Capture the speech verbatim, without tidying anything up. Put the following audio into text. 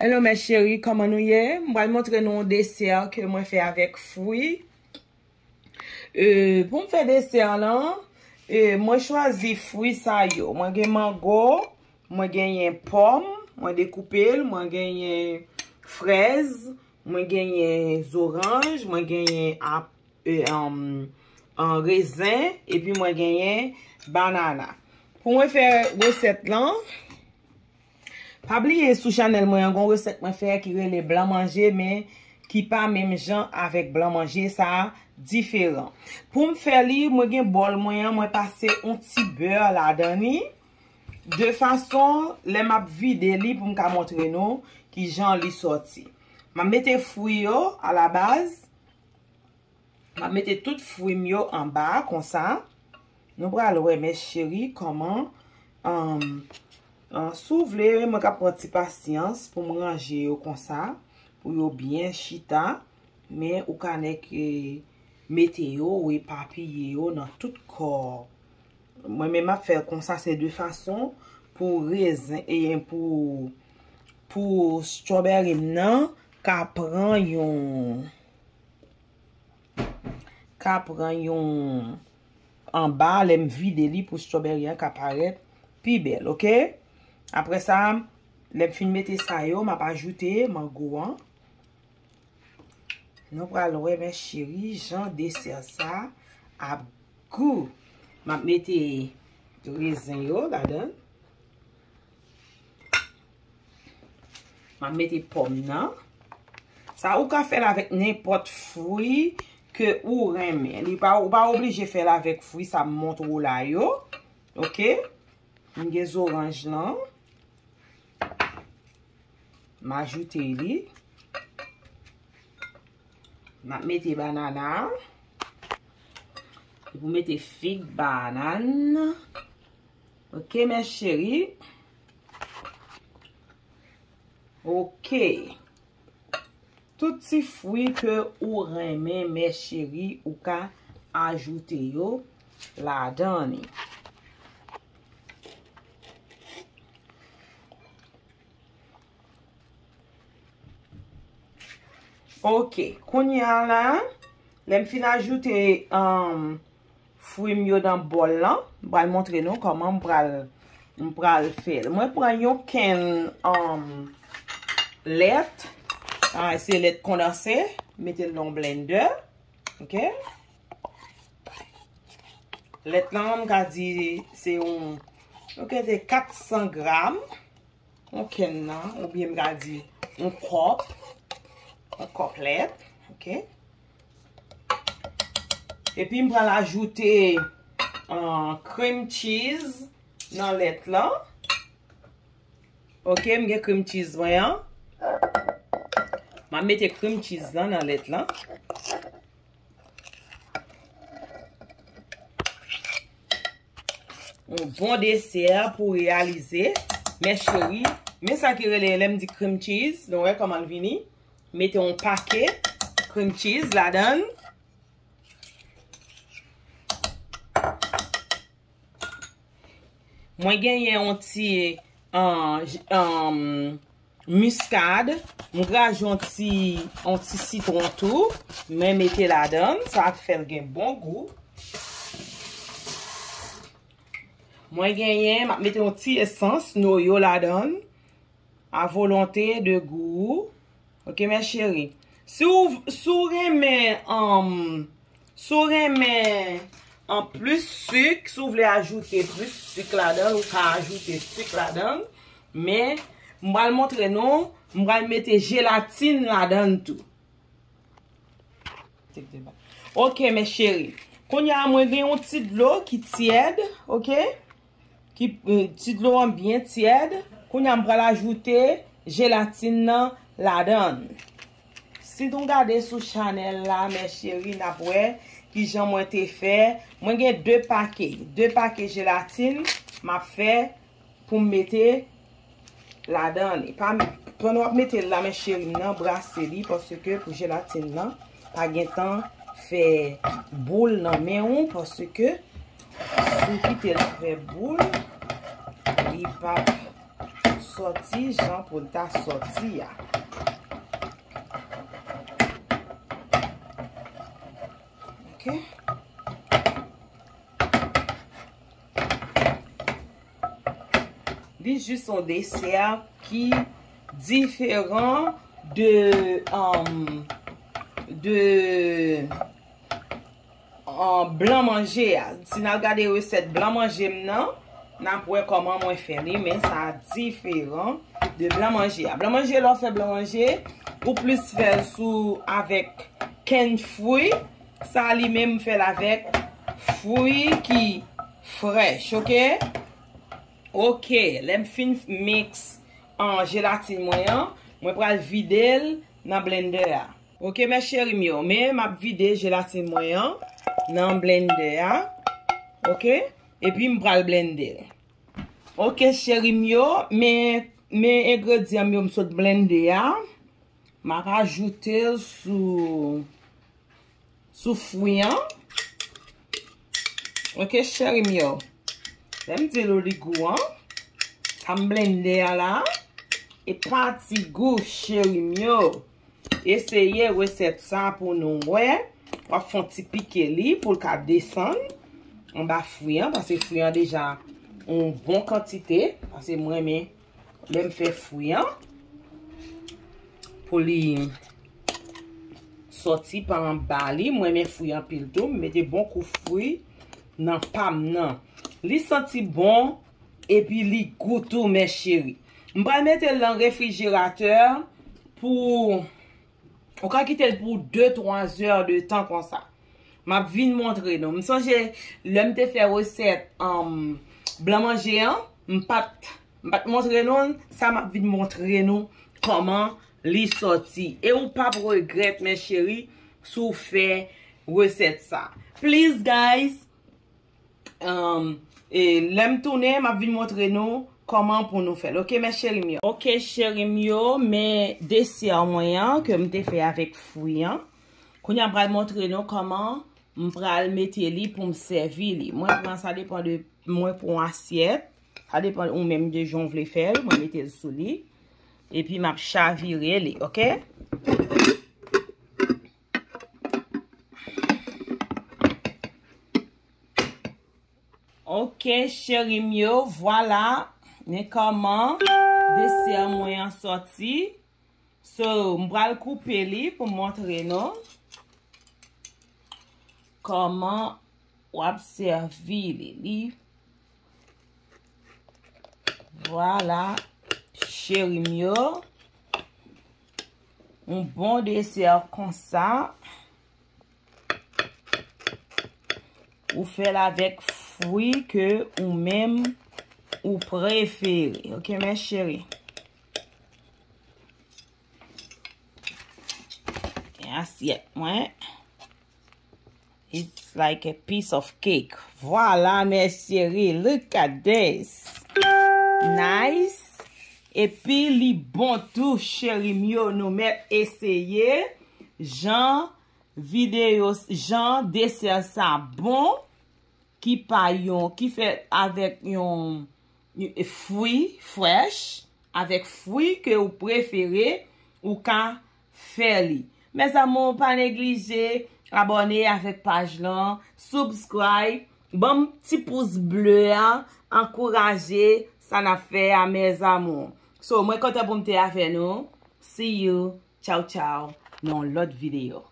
Hello mes chéries, kòman nou ye? M pral montre nou yon desè ke mwen fè avèk fwi. E, pou m fè desè lan, e, mwen chwazi fwi sa yo. Mwen gen mango, mwen genyen pòm, mwen dekoupe l, mwen genyen frèz, mwen genyen zoranj, mwen genyen ap-, e, um, an rezen, epi mwen genyen banana. Pou mwen fè resèt lan, pa bliye sou chanèl mwen an, gon resèt mwen fè ki rele blan manje, men ki pa menm jan avèk blan manje, sa diferan. Pou m fè li, mwen gen bòl mwen an, mwen pase yon ti bè ladan li, de fason, lè m ap vide li pou m ka montre nou ki jan li sòti. M ap mete fwi yo alabaz. M ap mete tout fwi m yo anba konsa. Nou pral wè, mes chéries, kòman, um, uh, si w vle, mwen ka pran ti pasyans pou m ranje yo konsa, pou yo byen chita, men ou ka nèk, eh, mete yo, ou epapiye yo nan tout kò. Mwen menm m ap fè l konsa, se de fason pou rezen, e pou, pou strawberry m nan ka pran yon ka pran yon anba, lè m vide li pou strawberry an ka parèt pi bèl, oke? Apre sa, lè m fin mete sa yo, m ap ajoute mango an. Nou pral wè, mes chéries, jan desè sa ap gou. M ap mete rezen yo ladan. M ap mete pòm nan. Sa ou ka fè l avèk nenpòt fwi ke ou renmen. Li pa, ou pa oblije fè l avèk fwi sa m montre w la yo. Oke? M gen zoranj lan. M ajoute li. M ap mete banana. Epi w mete fig, banana. Oke, mes chéries. Oke. Tout ti fwi ke ou renmen, mes chéries, ou ka ajoute yo ladan li. Oke, kounye a la, lè m fin ajoute, um, fwi m yo nan bòl lan, m pral montre nou kòman m pral, m pral fè l. Mwen pran yon kenn, um, lèt, ah, se lèt kondanse, mete l nan blender, oke? Lèt lan, m ka di se yon, oke, se kat san gram. Yon kenn nan, oubyen m ka di yon kòp, yon kòp lèt, oke. Epi m pral ajoute, ah, cream cheese nan lèt lan. Oke, m gen cream cheese mwen an. M ap mete cream cheese lan nan lèt lan. Yon bon desè pou reyalize, mes chéries. Men sa ki rele, lè m di cream cheese, nou wè kòman l vini. Mete yon pake cream cheese ladan l. Mwen genyen yon ti, um, j-, um, miskad. M graje yon ti, yon ti sitwon tou. Mwen mete ladan l. Sa ap fè l gen bon gou. Mwen genyen, m ap mete yon ti esans noyo ladan l. A volonte de gou. Oke, mes chéries. Si w, si w renmen, um, si w renmen, um, plis sik, si w vle ajoute plis sik ladan l, ou ka ajoute sik ladan l. Men, m pral montre nou, m pral mete jelatin ladan l tou. Oke, mes chéries. Kounye a, mwen gen yon ti dlo ki tyèd, oke? Ki, eh, ti dlo an byen tyèd. Kounye a, m pral ajoute jelatin nan ladan l. Si nou gade sou chanèl la, mes chéries, n ap wè kijan mwen te fè. Mwen gen de pake, de pake jelatin m ap fè pou m mete ladan li. Pa, pandan w ap mete l la, mes chéries, m nan brase li, paske pou jelatin nan pa gentan fè boul nan men w, paske si w kite l fè boul, li p ap Sòti jan pou n ta sòti a. Ok. Li jis yon desè ki diferan de, um, de, um, blan manje a. Si n al gade resèt blan manje m nan, n ap wè kòman mwen fè li, men sa diferan de blan manje a. Blan manje, lè w fè blan manje, ou plis fè l sou avèk kenn fwi. Sa li menm m fè l avèk fwi ki frèch, ok? Ok, lè m fin mix an jelatin mwen an, mwen pral vide l nan blendè a. Ok, mes chéri m yo, men m ap vide jelatin mwen an nan blendè a. Ok, epi m pral blende l. Ok, cheri m yo, men, men engredyan m yo m sot blende a. M ap ajoute l sou, sou fwi an. Ok, cheri m yo. Lè m di nou li gou an, sa m blende a la, e pa ti gou, cheri m yo. Eseye resèt sa pou nou wè. W ap fè yon ti pike li pou l ka desann anba fwi an, paske fwi an deja yon bon kantite, paske m renmen lè m fè fwi an pou li sòti pa anba li. Mwen renmen fwi anpil tou. M mete bon kou fwi nan pa m nan. Li santi bon epi li gou tou, mes chéri. M pral mete l nan refrijeratè pou, ou ka kite l pou de, twa zè de tan konsa. M ap vin montre nou. M sonje lè m te fè resèt, um, blan manje an, m pa t, m pa t montre nou l. Sa m ap vin montre nou kòman li sòti. E ou p ap regrèt, mes chéri, si w fè resèt sa. Please, guys, um, e lè m tounen, m ap vin montre nou kòman pou nou fè l. Ok, mes chéri m yo. Ok, cheri m yo, men desè mwen an ke m te fè avèk fwi an. Kounye a, m pral montre nou kòman m pral mete li pou m sèvi li. Mwen pran, sa depann de, mwen pran yon asyèt. Sa depann ou menm de jan w vle fè l. Mwen mete l sou li. Epi m ap chavire li, ok? Ok, cheri m yo, vwala. Men kòman desè mwen an sòti. So, m pral koupe li pou m montre nou kòman w ap sèvi li. Li, vwala, cheri m yo. Yon bon desè konsa. Ou fè l avèk fwi ke ou menm ou prefere. Ok, mes chéri. Gen asyèt mwen. It's like a piece of cake. Vwala, mes chéri. Look at this. Nice. Epi li bon tou, cheri m yo. Nou mèt eseye jan videyo, jan desè sa bon, ki pa yon, ki fèt avèk yon, yon fwi frèch, avèk fwi ke ou prefere, ou ka fè li. Mes amours, pa neglije abòne avèk paj lan, subscribe, ban m ti pous ble a, ankouraje sa n ap fè a, mes amours. So, mwen kontan pou m te avè nou. See you. Tchaw, tchaw. Nan yon lòt videyo.